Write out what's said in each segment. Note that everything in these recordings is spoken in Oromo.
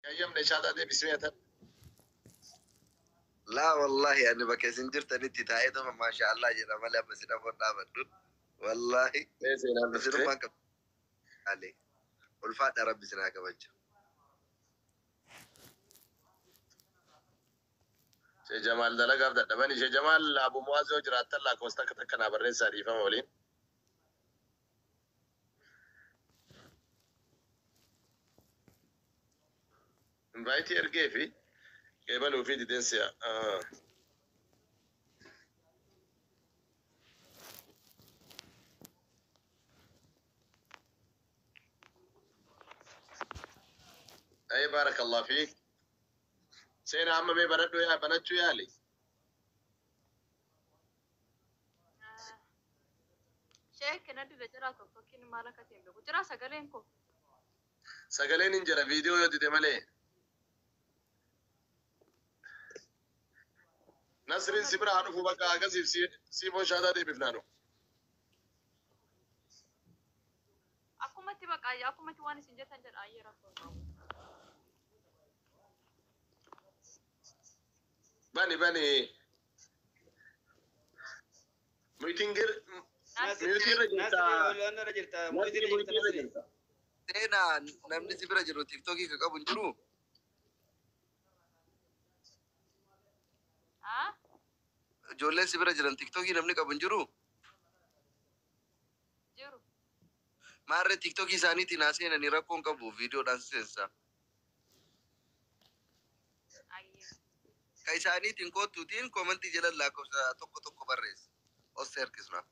Hayyamne shaataa deebisee atan. Laa wallaahi ani bakka isin jirtanitti taa'eetuma maasha Allah jedha malee amma isin afoon dhaabadhu. Wallaahi Mee seenaan dhuftee. isinummaan qabaalee. Ulfaadha rabbi isin haa kabaju. Shee Jamaal dalagaaf dadhabani. Shee Jamaal Abu Muwaaz yoo jiraattan lakkoofsa takka takka naa barreessaa dhiifama waliin. Invite ergee fi qeebaluu fi dideen si'a. Ayee baarakallah fiik. Seenaa amma mee banadhu yaa banachuu yaali. Sheek na dide jira tokkokkiin maal akka ta'e hin beeku. Jira sagaleen koo. Sagaleen hin jira viidiyoo yoo dide malee. Nasriin si bira haa dhufu bakka akkasiif siifoo shaataa deebifnaanu. Akkumatti baqa akkumatti waan isin jettan jedha ayyee rakkoo hin qabu. Bani bani. Miitingir Nasri miutii irra jirta. Nasri irra jirta. Nasri Muitii irra jirta miutii irra Nasri. jirta. Seenaa namni si bira jiru tiktokii ka qabu hin jiru. Ah? Ijoolleen si bira jiran tiktokii namni qabu hin jiru. Jiru. Maarree tiktokii isaaniitiin haa seenanii rakkoon qabu viidiyoodhaan seensa. Ayyee. Ka isaaniitiin kootuutiin koomentii jala lakkoofsa tokko tokko barreessa. Os harkisna.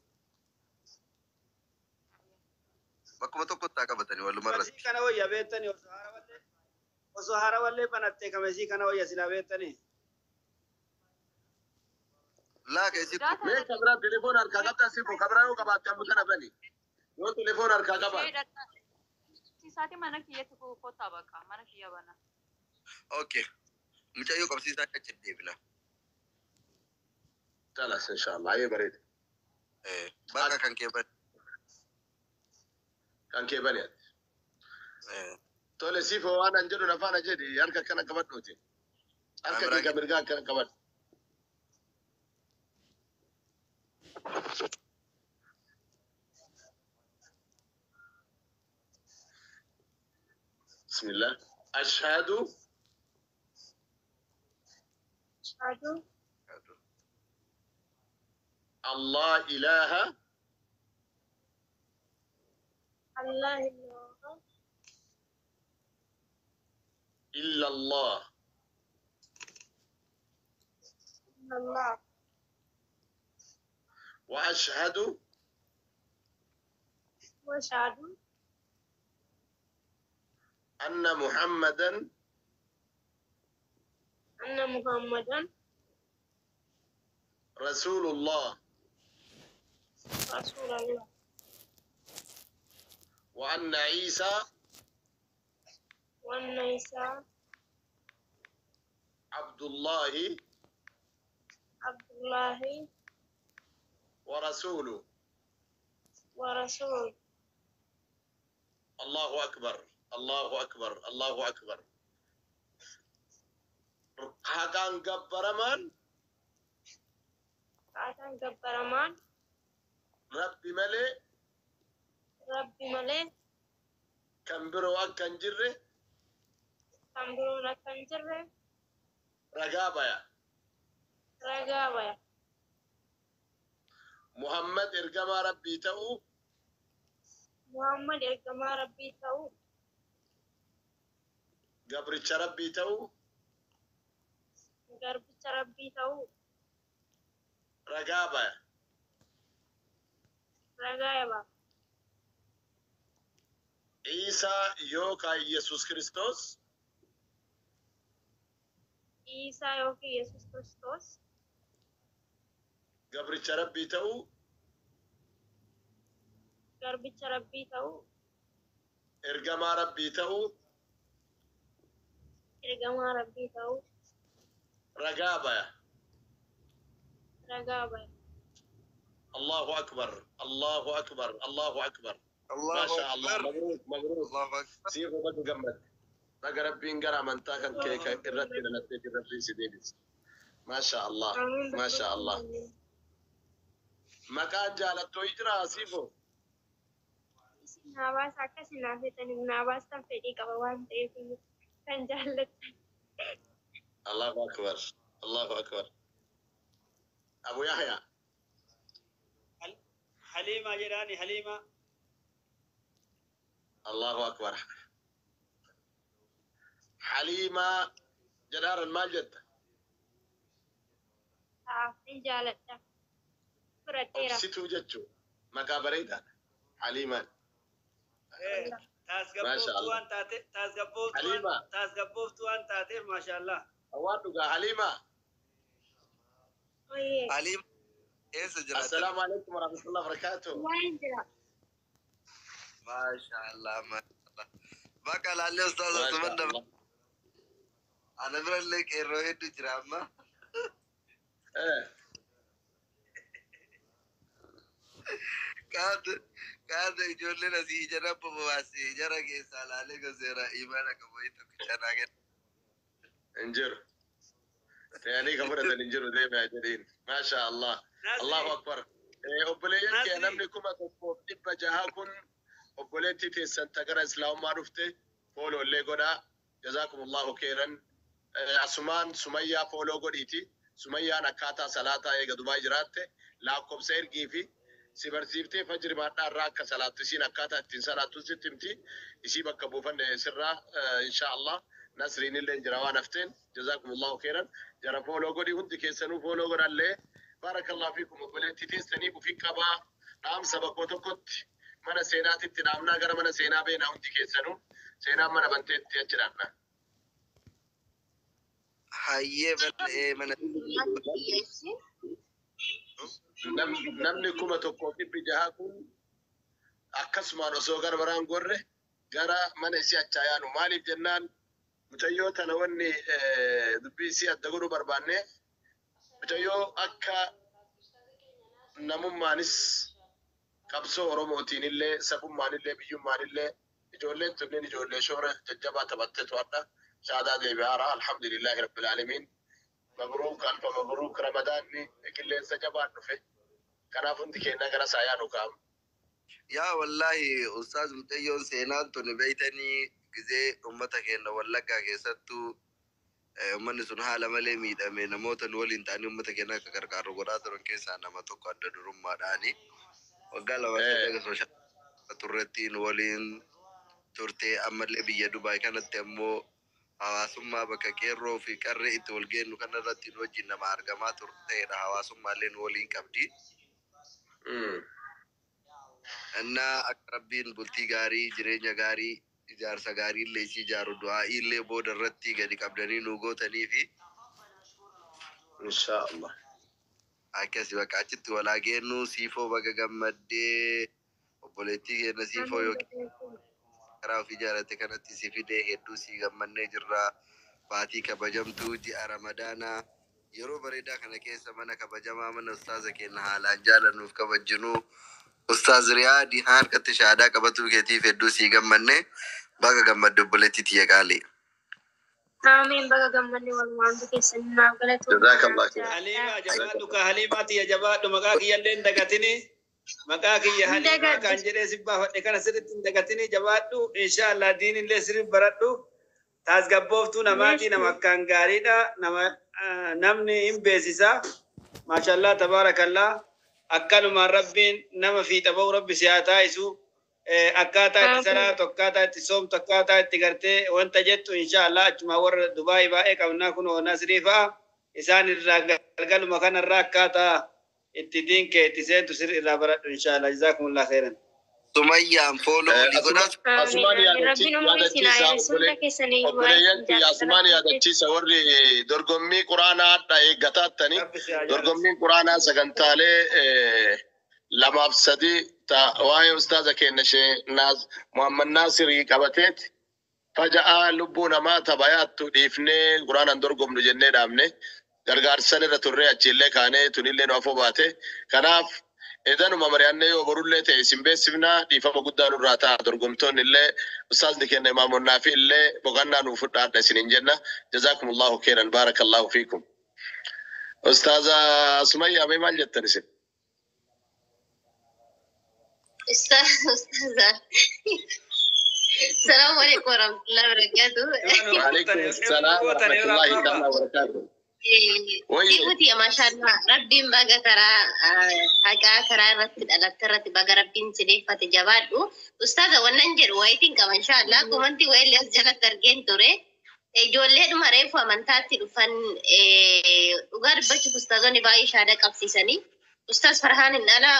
Bakkuma tokkotti haa qabatanii waluma Kamesii irratti. kana wayya beektanii osoo haarawallee osoo haarawallee banattee kamesii kana wayya silaa beektanii. Laa ka isii Daataa Mee kabiraa telefoon harkaa qabdaa siifoo kabiraa yoo qabaatte amma kana bani. Yoo telefoon harkaa ishee qabaatte. dhadhaa. Isaati mana kiyyatti kottaa baqa mana kiyya bana. Okay. Mucayyoo qabsiisaa achi deebina. Kalas inshallah ayyee bareeda. Bakka kan kee bani. Kan kee bani ati. Tole siifoo waan an jedhu nafaana jedhi harka akkana qabadhuuti. Harka kee ka mirgaa akkana qabadhu. Bismillah. Ashhadu أشهد Allah ilaha أن لا إله illa Allah إلا الله wa ashhadu وأشهد anna Muhammadan أن محمدا Rasulullah رسول الله wa anna Isa وأن عيسى Abdullahi عبد الله wa rasuluhu. ورسوله. Allahu akbar. Allahu akbar. Allahu akbar. Haqaan gabbaramaan Haqaan gabbaramaan Rabbi malee Rabbi malee kan biroo akka hin jirre kan biroon akka hin jirre ragaa baya. ragaa baya. Muhammad ergamaa Rabbii ta'uu Muhammad ergamaa Rabbii ta'uu gabricha Rabbii ta'uu garbicha Rabbii ta'uu ragaa baya. ragaa baya. Iisaa yookaan Yesuus Kiristoos Iisaa yookiin Yesuus Kiristoos gabricha Rabbii ta'uu garbicha Rabbii ta'uu ergamaa Rabbii ta'uu ergamaa Rabbii ta'uu ragaa baya. ragaa baya. Allahu akbar. Allahu akbar. Allahu akbar. Allahu Maasha Allah. akbar. Mabruuk mabruuk. Allahu akbar. Siifoo baga gammadde. Baga Rabbiin gara amantaa kan kee kan irratti dhalattee Rabbiin si deebise. Maasha Allah. Amiin. Maasha Allah. Maqaan jaalattoo jira siifoo. Isin naa baasa akka isin naa feetaniif naa baastan fedhii qaba waan ta'eef kan jaallattan. Allahu akbar. Allahu akbar. Abu Yahya. Haliima jedhaani, Haliima. Allahu akbar. Haliima jedhaaran maal jetta? Taaf ni jaaladha. Fudhadheera. Obsituu jechuun maqaa bareedaadha. Haliimaan. Taasgabbooftuu Maasha waan taate, taasgabbooftuu Haliima. waan, taasgabbooftuu waan taateef, maashaallah. Waan dhugaa Haliima. Oyyee. Haliima, eessa jiraatan? Assalaamu alaikum warahmatullahi wabarakatuh. Waan jira. Maasha Allah, maasha Allah. Bakka laallee ustaaza Maasha suman nama. Allah. Ana birallee qeerroo hedduu jira amma. Kaata kaata ijoolleen asii ija rabba babaasee jara keessaa laalee goseera imaana qabu wayii tokkicha naa kenna. Hin jiru. Ta'anii kan fudhatan hin jiru deemaa jedhiin. Maasha Allah. Allahu akbar. Obboleeyyan kee Nasri. Namni 1600 kun obboleettii teessan ta gara islaamummaa dhufte follow illee godhaa. Jazaakumullahu khairan. Asumaan Sumayyaa follow godhiiti. Sumayyaan akkaataa salaataa eega Dubaay jiraatte lakkoofsa ergii fi si barsiiftee fajri maadhaa irraa akka salaattu isiin akkaataa ittiin salaattu sitti himti. Isii bakka buufanne sirraa insha Allah. Nasriin illee jira waan hafteen. Jazaakumullahu khairan. Jara follow godhi, hundi keessanuu follow godhallee. Baarakallahu fiikum, obboleettii teessanii ufi qabaa dhaamsa bakkoo tokkotti mana seenaatitti dhaamnaa gara mana seenaa beenaa hundi keessanuu seenaan mana banteetti achi dhaabna. Hayyee, bal'ee mana. Namni 1600 kun akkasumaan osoo gara biraan gorre gara mana isii achaa yaanu. Maaliif jennaan, mucayyoo tana wanni dubbii isii adda godhuu barbaanne, mucayyoo akka namummaanis qabsoo Oromootiin illee sabummaan illee biyyummaan illee ijoolleen tunneen ijoollee shoora jajjabaa taphatteetu adda shaadaa deebi'aara. Alhamdulillahi rabbil aalamiin. Mabruuk, alfa mabruuk. Ramadaanni qilleensa jabaan dhufe, kanaaf hundi keenya gara isaa yaanu kaa'amu. Yaa wallaahi ustaaz, mucayyoon seenaan tun beeytanii gizee ummata keenya Wallaggaa keessattuu ummanni sun haala malee miidhame, namoota nu waliin ta'anii ummata keenya akka gargaaru godhaa turan keessaa nama tokko adda durummaadhaani. Waggaa 2 sadii social turretti nu waliin turte. Ammallee biyya Dubaay kanatti ammoo hawaasummaa bakka qeerroo fi qarree itti wal geennu kanarratti nu wajjin nama argamaa turteedha. Hawaasummaallee nu waliin qabdi. Innaa akka Rabbiin bultii gaarii, jireenya gaarii, ijaarsa gaarii illee isii ijaaru du'aa'ii illee booda irratti gadi qabdanii nu gootanii fi Insha Allah. Akkasi bakka achitti walaa geennu. Siifoo, baga gammaddee. Obboleettii keenya Siifoo yookiin karaa ofii jaalatte kanatti si fidee hedduu si gammannee jirra. Baatii kabajamtuu ji'a Ramadaanaa yeroo bareedaa kana keessa mana kabajamaa, mana ustaaza keenya haalaan jaalannuuf kabajjinuu Ustaaz Riyaadii harkatti shaadaa qabatuu keetiif hedduu si gammanne. Baga gammadde, obboleettii tiyya qaalii. Amiin, baga gammanne walumaan keessan naaf galatoomna. Jazakallah khair. Haliima, jabaadhu ka, Haliimaa tiyya, jabaadhu. Maqaa kiyyallee hin dagatini. Maqaa kiyya Haliimaa kan jedhee si baafadhe kana sirriitti hin dagatini, jabaadhu. Inshaallah diinillee sirriitti baradhu. Taasgabbooftuu namaatii, nama akkaan gaariidha. Nama namni hin beeksisa. Maashaallah, tabaarakallaa. Akkanumaan Rabbiin nama fiixa ba'u Rabbi si haa taasisu. Akkaataa itti salaatu, akkaataa itti soomtu, akkaataa itti gartee wanta jettu inshaallah achuma warra Dubaayii baay'ee qabnaa kunoo Nasrii fa'a isaan irraa galgaluma kanarraa akkaataa itti diin kee itti seentu sirri irraa baradhu inshaallah. Jazaakumullah khairan. Sumayyaan follow walii godhaa. Asumaan Rabbiin umurii isin haa dheeressu, hunda keessanii. Obboleeyyan kiyya, asumaan yaadachiisa, warri dorgommii quraanaa hadha eeggataattani Rabbi si haa jaalatu. Dorgommiin quraanaa sagantaalee lamaaf sadii ta waa'ee ustaaza keenya shee Muhammad Naasirii qabateeti faja'aa lubbuu namaa tabayaattu dhiifnee quraanaan dorgomnu jennee dhaabne gargaarsan irra turree achiillee kaanee tunillee nu afoo baate. Kanaaf Edanuma mari'annee yoo borullee ta'e isin beeksifnaa dhiifama guddaa nurraa ta'a dorgomtoonni illee ustaazni keenya imaamonnaa fi illee boqonnaa nuuf fudhaadha isiniin jenna. Jazaakumullahu khairan baarakallahu fiikum. Ustaaza Sumayyaa mee maal jettan isin? Ustaz, Assalamu alaikum warahmatullahi wabarakatuh. Waalaikum salaam warahmatullahi ta'ala wabarakatuh. Wayye. Sibuti mashallah Rabbiin baga karaa haqaa karaa irratti dhalatte irratti baga Rabbiin si deeffate jabaadhu. Ustaaza wannan jedhu wayitiin qaba inshallah komantii wayillee as jalatti argeen ture. Ijoolleedhuma reefu amantaatti dhufan dhugaa dubbachuuf ustaazonni baay'ee shaada qabsiisanii. Ustaaz Farhaan hin dhala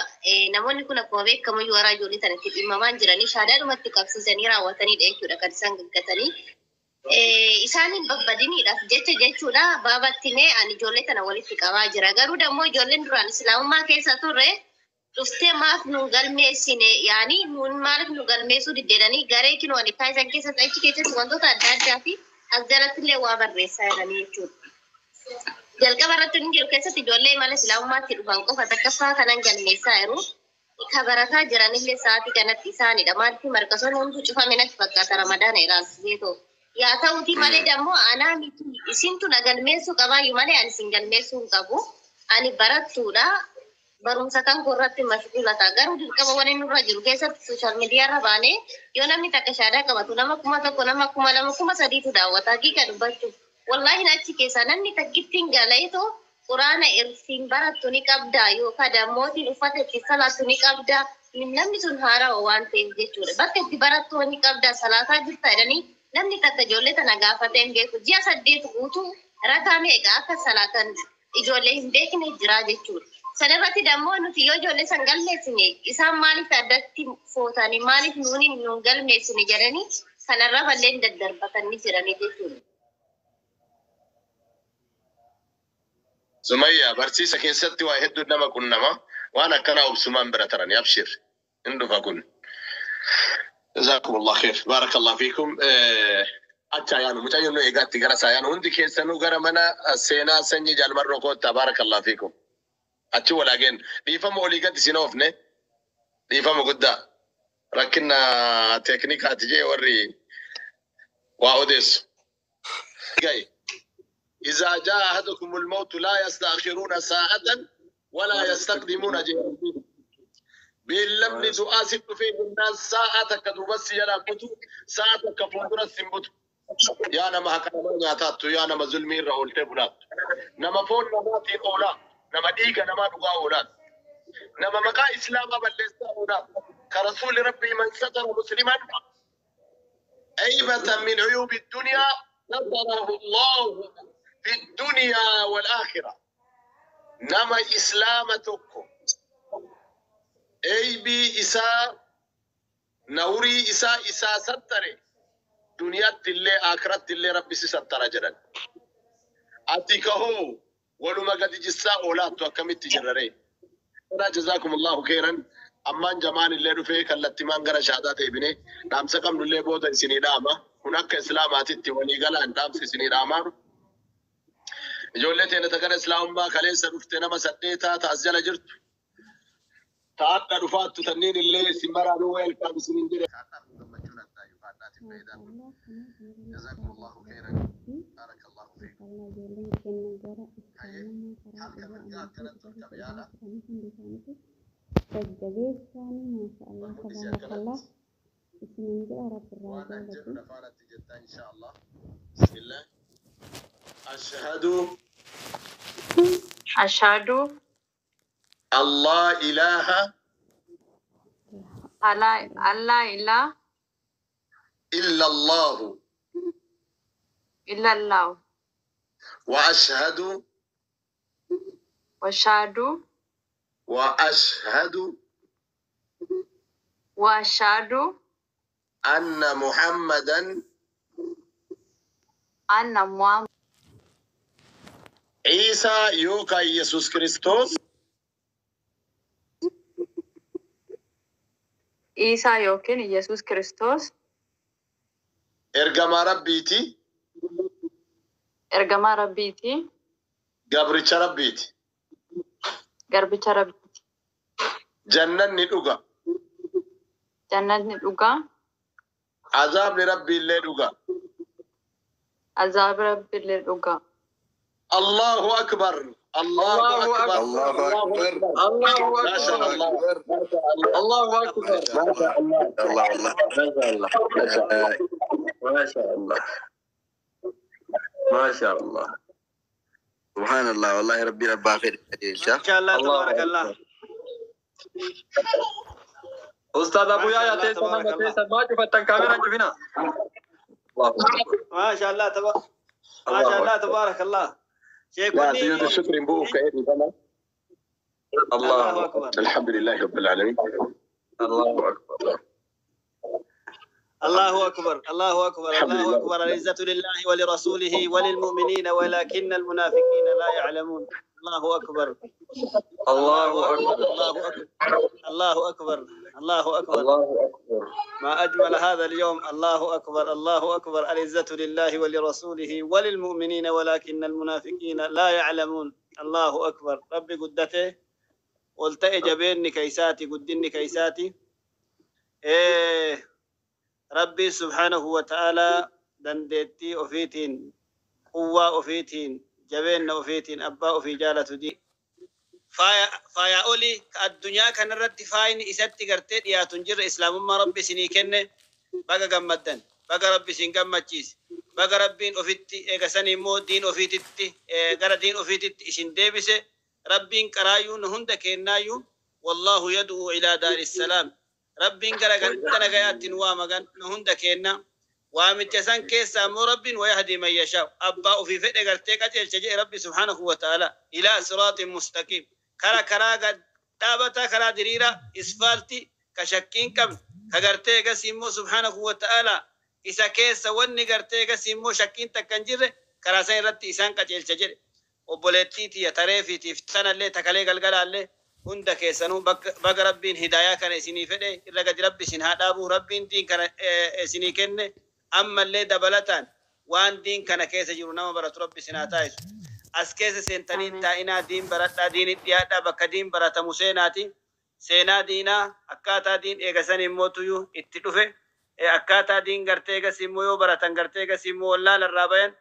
namoonni kun akkuma beekamu waraa ijoollee tana itti dhimmamaan jiranii shaadaadhumatti qabsiisanii raawwatanidha jechuudha kan isaan gaggatanii. Isaan hin babbadiniidhaaf jecha jechuudha baabatti mee ani ijoollee tana walitti qabaa jira. Garuu dammoo ijoolleen duraan islaamummaa keessa turre dhuftee maaf nu galmeessine yaani nuun maaliif nu galmeessuu diddeedanii garee kinoo ani taayisan keessatti achi keessatti wantoota adda addaa fi as jalatti illee waa barreessaa jiranii jechuudha. Jalqaba irratti inni jiru keessatti ijoollee mala islaamummaatti dhufan qofa takkaffaa kanan galmeessaa jiru. Ka barataa jiranillee sa'aatii kanatti isaanidha. Maaliif markasoonni hunduu cufame natti fakkaata ramadaana ilaalchisee ta'u. Yaa ta'uti malee dammoo anaa miti isintu na galmeessuu qabaayyuu malee ani isin galmeessuu hin qabu. Ani barattuudha. Barumsa kan koo irratti mashguula ta'a. Garuu dirqama wani nurra jiru keessatti social media irra baanee yoo namni takka shaadaa qabatu nama 1000 nama 2000 3000tu daawwata haqiiqa dubbachuuf. Wallaahi achi keessaa namni takkittiin galeetoo quraana ittiin barattu ni qabda yookaan dammootiin uffata ittiin salaattu ni qabda. Namni sun haarawa waan ta'eef jechuudha. Bakka itti barattu ni qabda salaataa jirta jedhanii namni takka ijoollee tana gaafatee hin beeku. Ji'a 8 guutuu rakaa meeqa akka salaatan ijoollee hin beekne jira jechuudha. Sanirratti dammoo nuti yoo ijoollee san galmeessine isaan maaliif addatti footanii maaliif nuuni nu galmeessine jedhanii kanarra balleen daddarbatanii jiranii jechuudha. Sumayyaa barsiisa keessatti waa hedduu nama qunnama waan akkanaa obsumaan bira tarani abshir hin dhufa kun. Jazakumullah khair. Barakallahu fiikum. Acha yaanu mucayyoon nu eegaatti gara isaa yaanu hundi keessanuu gara mana seenaa sanyii jaalmarroo koottaa barakallahu fiikum. Achi walaageen dhiifama olii gadi isin oofne dhiifama guddaa rakkina teeknikaati jee warri waa odeessu. Gaye. إذا جاء أحدكم الموت لا يستأخرون ساعة ولا يستقدمون جee beellamni du'aa si dhufee jennaan sa'a takka duubatti jalaa butu sa'a takka fuulduratti hin butu. Yaa nama haqa namaa nyaataattu yaa nama zulmii irra ooltee bulaattu. Nama foon namaatiin oolaa nama dhiiga namaa dhugaa oolaat. Nama maqaa islaamaa balleessaa oolaat. Ka rasuulli rabbii من ستر مسلما عيبة من عيوب الدنيا ستره الله في الدنيا والآخرة. Nama islaama tokko eybii isaa nawrii isaa isaa sattare duniyaatti illee akiratti illee rabbi si sattara jedhan. Ati kahoo waluma gadi jissaa oolaattu akkamitti jirraree. Kana jazakumullahu khairan ammaan jamaan illee dhufee kallattimaan gara shaadaa deebine dhaamsa qabnullee booda isinii dhaama. Kun akka islaamaatitti walii galaan dhaamsi isinii dhaamaa. Ijoollee teenya gara islaamummaa kaleessa dhufte nama saddeetaa taas jala jirtu. Taadha dhufaattu tanniin illee isin maraanuu welcome isiniin jedhe. Gammachuun addaayyuu faadhaatiin fayyadamu. Jazakumullahu khairan. Barakallahu fiikum. Harka mirgaa akkanatti ol qabe yaala. Jajjabeessaan maashaallah Walmul'isi tabaarakallah akkanatti. Isiniin jedha rabbi irraa Waan an jedhu jaalatu. lafaanatti jettaa insha Allah. Bismillah. أشهد أشهد أن لا إله أن لا إله إلا الله إلا الله وأشهد وأشهد وأشهد وأشهد أن محمدا أن محمد عيسى yookaa Yesuus Kiristoos Isaa yookiin Yesuus Kiristoos ergamaa Rabbiiti, ergamaa Rabbiiti, gabricha Rabbiiti. Garbicha Rabbiiti. Jannanni dhuga. Jannatni dhugaa. Azaabni Rabbiillee dhuga. Azaabni Rabbiillee dhugaa. Allahu akbar. Allahu akbar. Allahu akbar. Allahu Masha akbar. Allah. Allahu akbar. Masha Allah. Allah Allah. Masha Allah. Masha Allah. Masha Allah. Subhanallah, wallahi Rabbi rabbaa fedhe qajeelcha. Masha Allah, Allahu tabarakallah. akbar. Ustaz Abu Masha Yahya Allah, teessan nama tabarakallah. teessan maa cufattan kaameraan cufina. Allahu akbar. Masha Allah, Allahu Masha Allah, akbar. tabarakallah. لا Sheekonni سجود الشكر بوك كأني أنا. Allahu Allahu akbar. الحمد لله رب العالمين. Allahu akbar. الله أكبر، الله أكبر، الحمد الله لله. أكبر. العزة لله ولرسوله وللمؤمنين ولكن المنافقين لا يعلمون. الله أكبر. Allahu akbar. الله أكبر، الله أكبر، الله أكبر. Allahu akbar. ما أجمل هذا اليوم. الله أكبر، الله أكبر. العزة لله ولرسوله وللمؤمنين ولكن المنافقين لا يعلمون. الله أكبر. ربي قدته قلت إجابيني كيساتي قدني كيساتي إيه ربي سبحانه وتعالى dandeettii ofiitiin, quwwaa ofiitiin, jabeenya ofiitiin, abbaa ofii jaalatu di faaya olii ka addunyaa kanarratti faayini isatti gartee dhiyaatu hin jirre islaamummaa Rabbi isinii kenne. Baga gammaddan, baga Rabbi isin gammachiise, baga Rabbiin ofitti eegasanii immoo diin ofiititti gara diin ofiititti isin deebise. Rabbiin qaraayyuu nu hunda kennaayyuu. Wallaahu yad'uu ilaa daari salaam. Rabbiin gara ganda nagayaatti nu waama nu hunda kenna. Waamicha san keessa ammoo Rabbiin wayahdii man yashaa, abbaa ofii fedhe gartee qajeelcha jedhe Rabbi subhaanahu wa ta'ala, ilaa siraatin mustaqiim, kara karaa gad dhaabataa, karaa diriiraa, isfaalti ka shakkiin qabne, ka gartee egasii immoo subhaanahu wa ta'ala isa keessa wanni gartee egasii immoo shakkiin takka hin jirre, karaa san irratti isaan qajeelcha jedhe. Obboleettii tiyya tareefiitiif tanallee takalee galgalaallee hunda keessanuu baga Rabbiin hidaayaa kana isinii fedhe. Irra gadi Rabbi isin haa dhaabu. Rabbiin diin kana isinii kenne. Ammallee dabalataan waan diin kana keessa jiru nama baratu Rabbi isin haa taasisu. As keessa seentanii Amiin. taa'inaa, diin baradhaa, diin dhiyaadhaa, bakka diin baratamu seenaati. Seenaa diinaa, akkaataa diin eegasan immoo tuyyuu itti dhufe, akkaataa diin gartee eegas immoo yoo baratan gartee eegas immoo wallaala irraa bayan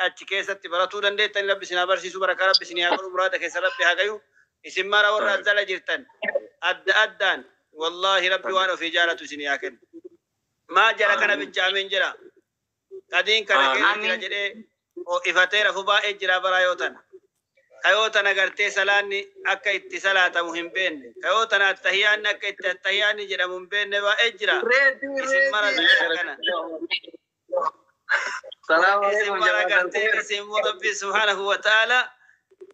achi keessatti baratuu dandeettan. Rabbi isin haa barsiisu, barakaa Rabbi isin haa godhu, muraada keessa Rabbi haa gayu. Isin mara warra as jala jirtan adda addaan, wallaahi Rabbi waan ofii jaalatu isin haa kennu. Maa jala kana bicha amiin jedha. Kadiin kana keessa jira Amiin. jedhee ifatee rafu baay'ee jira bara yoo tana. Kayoo tana gartee salaanni akka itti salaatamu hin beekne. Kayoo tana attahiyaanni akka itti attahiyaanni jedhamu hin beekne baay'ee jira. Ready, Isin mara ready. jala kana. Salaamu Isin alaikum mara jamaat gartee alkhair. isin immoo Rabbi subhaanahu wa ta'ala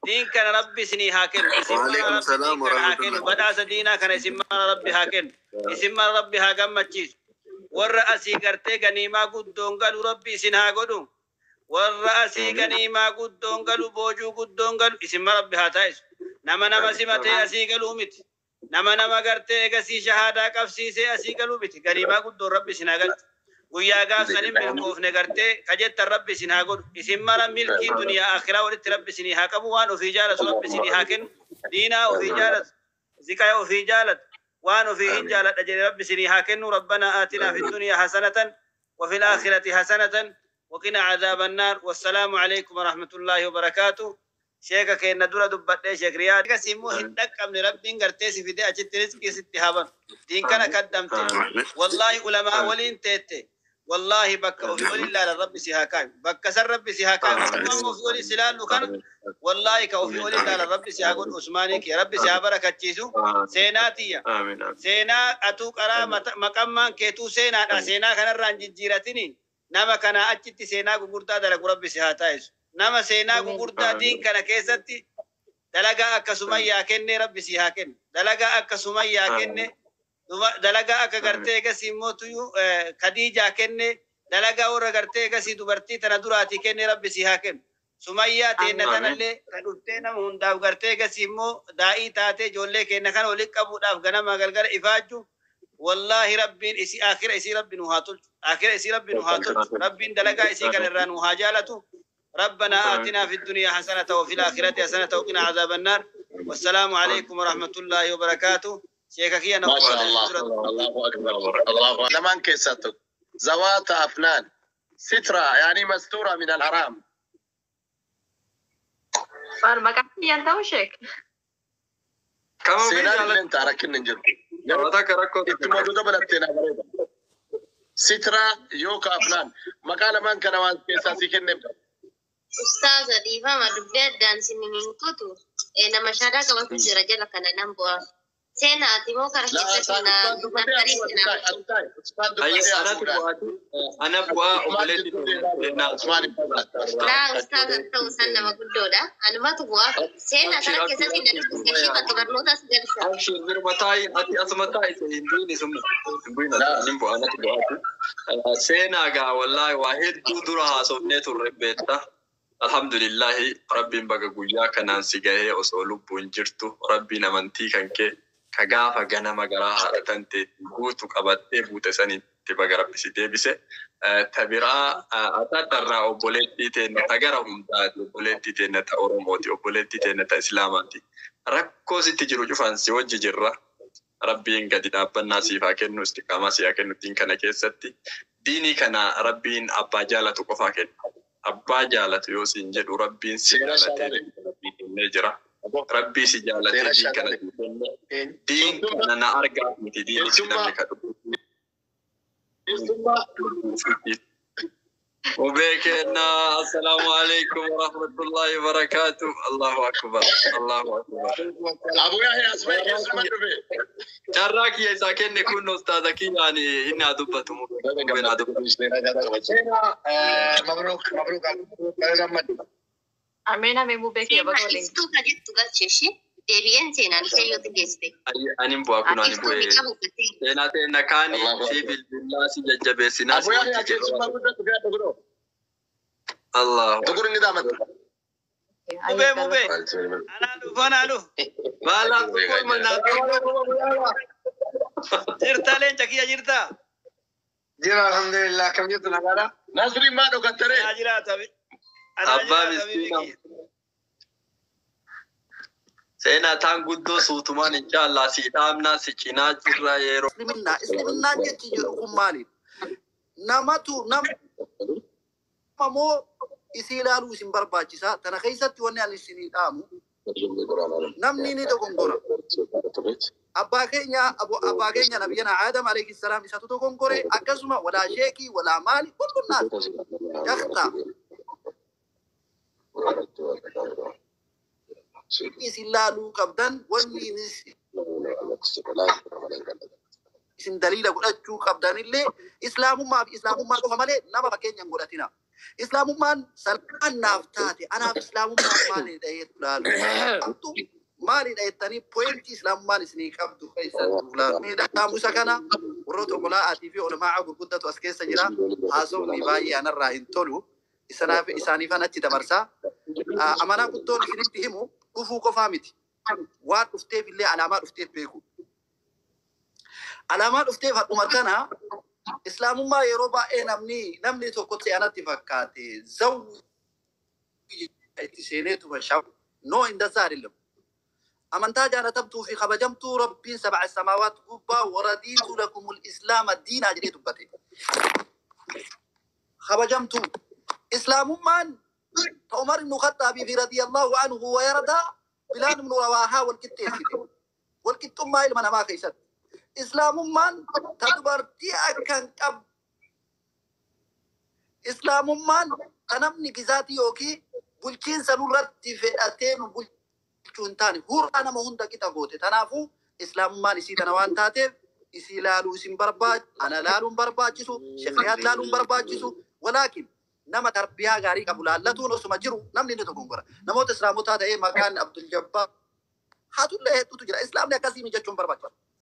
diin kana Rabbi isinii haa kennu. Isin mara Waalaikum Rabbi salaam diin kana haa kennu. warahmatullah. Badhaasa diinaa kana isin mara Rabbi haa kennu. Isin mara Rabbi haa gammachiisu. Warra asii gartee ganiimaa guddoon galu Rabbi isin haa godhu. Warra asii ganiimaa guddoon galu, boojuu guddoon galu isin mara Rabbi haa taasisu. Nama simatee asii galuu miti. Nama gartee egasii shahaadaa qabsiisee asii galuu miti. Ganiimaa guddoon Rabbi isin haa galchu. Guyyaa gaafsanin milkoofne gartee kajettan Rabbi isin haa godhu. Isin mara milkii duniyaa akhiraa walitti Rabbi isinii haa qabu. Waan ofii jaalatu Rabbi isinii haa kennu. Diinaa ofii jaalatu, ziqaa ofii jaalatu, waan ofii hin jaaladha jedhe Rabbi isinii haa kennu. Rabbanaa aatinaa fi duniyaa hasanatan وفي الآخرة حسنة وقنا عذاب النار. والسلام عليكم ورحمة الله وبركاته. Sheeka keenya dura dubbadhee, Sheek Riyaad immoo hin dhaqqabne. Rabbiin gartee si fidee achitti rizqii sitti haban. Diin kana kaddamte, wallaahi ulamaa waliin teette, wallaahi bakka ofii olin laalan Rabbi si haa kaayu. Bakka san Rabbi si haa kaayu. Akkuma ofii olin si laallu kana, wallaahi ka ofii olin laalan Rabbi si haa godhu. Usmaanii kiyya Rabbi si haa barakachiisu. Seenaa tiyya, Amiin. seenaa atuu qaraa maqammaan keetuu seenaadha. Seenaa kanarraa hin jijjiiratini. Nama kana achitti seenaa gugurdaa dalagu Rabbi si haa taasisu. Nama seenaa gugurdaa diin kana keessatti dalagaa akka Sumayyaa kenne Rabbi si haa kennu. Dalagaa akka Sumayyaa kenne, dalagaa akka gartee egasii immoo tuyyuu Kadiijaa kenne, dalagaa warra gartee egasii dubartii tana duraatii kenne Rabbi si haa kennu. Sumayyaa teenna Amiin. tanallee kan dhuftee nama hundaaf gartee egasii immoo daa'ii taatee ijoollee keenya kana walitti qabuudhaaf ganama galgala ifaajju, wallaahi Rabbiin isii akhira isii Rabbi nu haa tolchu. Akhira isii Rabbi nu haa tolchu. Rabbiin dalagaa isii kana irraa nu haa jaalatu. ربنا آتنا في الدنيا حسنة وفي الآخرة حسنة وقنا عذاب النار. Wassalaamu alaikum warahmatullaahi wabarakaatu. Sheeka kiyya na ما شاء الله، الله اكبر، الله أكبر. زمان كيساتك ذوات افنان، سترة يعني مستورة من الحرام. Maal maqaan kiyyaan ta'u sheek? Kama ofii Seenaan jaalladhu. illee taara hin jiru. Nama takka rakkoo Itti takka. Moduu dabalattee naa bareeda. Sitraa yookaan afnaan maqaa lamaan kana waan keessaa si kenneef. Ustaaza, dhiifama, dubbii addaan isin hin kutu. Nama shaadaa qabatu jira jala kana nan bu'a. Seenaa, ati moo kara Laa keessatti na ustaan dubbatee nambarii hafuudha. si nama. Ati taa'e, ustaan Ayya dubbatee anatu hafuudha. bu'aati. Ana bu'aa Usmaan obboleetti jidduu deemaa seenaa. Usmaan hin Laa, ustaaza ta'uu isaan nama guddoodha. Anumatu bu'aa. Seenaa Abshir kara abshir keessatti na abshir dubbise ishii bakka barnootaas galcha. Abshir, birma taa'i, ati asuma taa'i, hin bu'ini summa. Hin bu'in ati, hin bu'a, anatu bu'aati. Seenaa gaa wallaahi waa hedduu dura haasofnee turre beekta. Alhamdulillahi, rabbiin baga guyyaa kanaan si gahee osoo lubbuun jirtu rabbiin amantii kan kee ka gaafa ganama garaa haadha tantee guutu qabattee buute sanitti baga rabbi si deebise. Ta biraa atatarraa obboleettii teenna ta gara hundaati, obboleettii teenna ta Oromooti, obboleettii teenna ta Islaamaati. Rakkoo sitti jiru cufaan si wajji jirra. Rabbiin gadi dhaabbannaa siif haa kennu, istiqaamaa siif haa kennu diin kana keessatti. Diinii kana rabbiin abbaa jaalatu qofaa kenna. Abbaa jaalatu yoo siin jedhu rabbiin si Seera jaalatee shaadaalee. rabbii kennee jira. Rabbii si jaalatee Seera diin kana shaadaalee. sii kenne. Diin kana na argaa miti diinitti Keessummaa namni kadhu. keessummaa Mubee kenna, assalaamu alaikum warahmatullahi wabarakatuh. Allahu akbar. Allahu akbar. Abu Yahya asmai keessummaa dhufe. Carraa kiyya isaa kenne kun ustaaza kiyyaan inni haa dubbatu, mubeen haa dubbatu. Seenaa, مبروك مبروك، baga gammadde. Ameen ameen, mubee kiyya baga Seenaa waliin. iftuu ka jettu galche ishii. Deebi'een seenaan ishee yoo geessite. Anin bu'aa kun ani Iftuu bu'ee. ni qabu gattee. Seenaa ta'e kaani Allahu si akbar. bilbilaa si jajjabeessinaa Abu si Yahya wajji jirra. keessummaa guddaa dhufe adda godhoo. Allahu Tukur inni daamatu. Mubee, mubee. Anaa dhufu, anaa dhufu. Maalaaf tukur manaa tukur. Jirta leenca kiyya, jirta? Jira, alhamdulillah, akkam jirtu, nagaadha? Nasriin maa dhokattaree? Anaa jiraata. Anaa Abbaa jiraata miskiina. bibiki. Seenaa taan guddoo suutumaan inshaallah si dhaamnaa si cinaa jirra yeroo. Isliminaa, isliminaan jechi jedhu kun maali? Namatu nama moo isii ilaaluu isin barbaachisa. Tana keessatti wanni ani isinii dhaamu, namni ni dogongora. Abbaa keenya abbaa keenya nabiyyana Aadam alayhi salaam isatu dogongore, akkasuma walaa sheekii walaa maali, kullu naas yakta. Isin laaluu qabdan, wanni isin daliila godhachuu qabdanillee islaamummaa fi islaamummaa qofa malee nama fakkeenya hin godhatina. Islaamummaan salphaan naaf taate, anaaf islaamummaan maalidha jettu laalu. Qabdu maalidha jettanii pointii islaamummaan isinii qabdu keessattuu laalu. Miidhaamu isa kana warroota obbolaatii fi olmaa gurguddatu as keessa jira. Haasofni baay'ee anarraa hin tolu. Isanaaf isaaniifan achi dabarsaa. Amanaa guddoon isinitti himu, dhufuu qofaa miti. Waan dhufteef illee alaamaa dhufteef beeku. Alaamaa dhufteef hadhuma kana islaamummaa yeroo baay'ee namni tokkotti anatti fakkaate zawwi itti seeneetuma shaw noo እንደዛ አይደለም። Amantaa jaalatamtuu fi kabajamtuu rabbiin sab'a samaawaat gubbaa ورضيت لكم الإسلام دينا jedhee dubbate. Kabajamtuu islaamummaan ta Umar ibnu Khaxaabii fi رضي الله عنه ويرضى Bilaal ibnu Rawaahaa wal qixxeessite. Wal qixxummaa ilma namaa keessatti. Islaamummaan ta dubartii akka hin qabne, islaamummaan ta namni gizaatii yookiin bulchiinsa nurratti fedhatee nu bulchuu hin taane hurraa nama hunda qixa goote. Kanaafuu islaamummaan isii tana waan taateef isii laaluu isin barbaachisu, ana laaluun barbaachisu, shekriyaat laaluun barbaachisu, walaakin nama tarbiyaa gaarii qabu laallatuun osuma jiru namni inni dogongora. Namoota islaamotaa ta'ee maqaan Abdul Jabbaar hatullee hedduutu jira. Islaamni akkasii mijachuun barbaachisu.